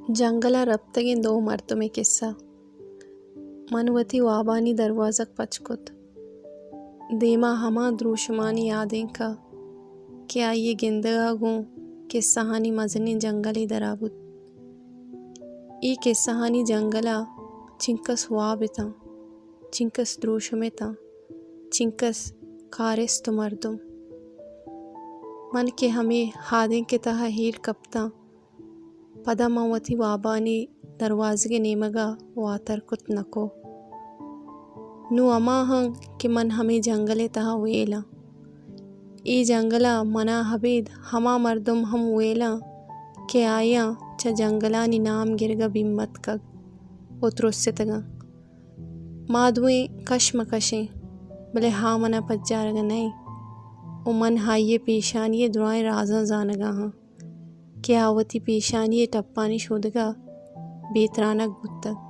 جنگل ءَ رپتگیں دو مردمے کسہ۔ من وتی وابانی دروازگ پچ کت۔ دیما ہما دروشمانی یادینک ءَ کہ آئی ءِ گندگ ءَ گوں کسہانی مزنیں جنگلے درا بوت۔ اے کسہانی جنگل ءَ چنکس واب اتاں، چنکس دروشم اتاں، چنکس کارست ءُ مردم۔ من کہ ہمے ہادینک ءِ تہا ہیل کپتاں، پدا من وتی وابانی دروازگ ءِ نیمگ ءَ واتر کت نکو۔ نوں ہما ہاں کہ من ہمے جنگل ءِ تہا ویل آں۔ اے جنگل ءَ منا ابید ہما مردم ہم ویل آں کہ آیاں چہ جنگلانی نام گرگ ءَ بیم اتکگ ءُ ترستگاں۔ ما دوئیں کش مہ کش ایں، بلے آ منا پجارگ ءَ نہ ایں ءُ من آئی ءِ پیشانی ءِ درائیں رازاں زانگ ءَ آں کہ آ وتی پیشانی ءِ ٹپانی شودگ ءَ بے ترانگ بوتگ۔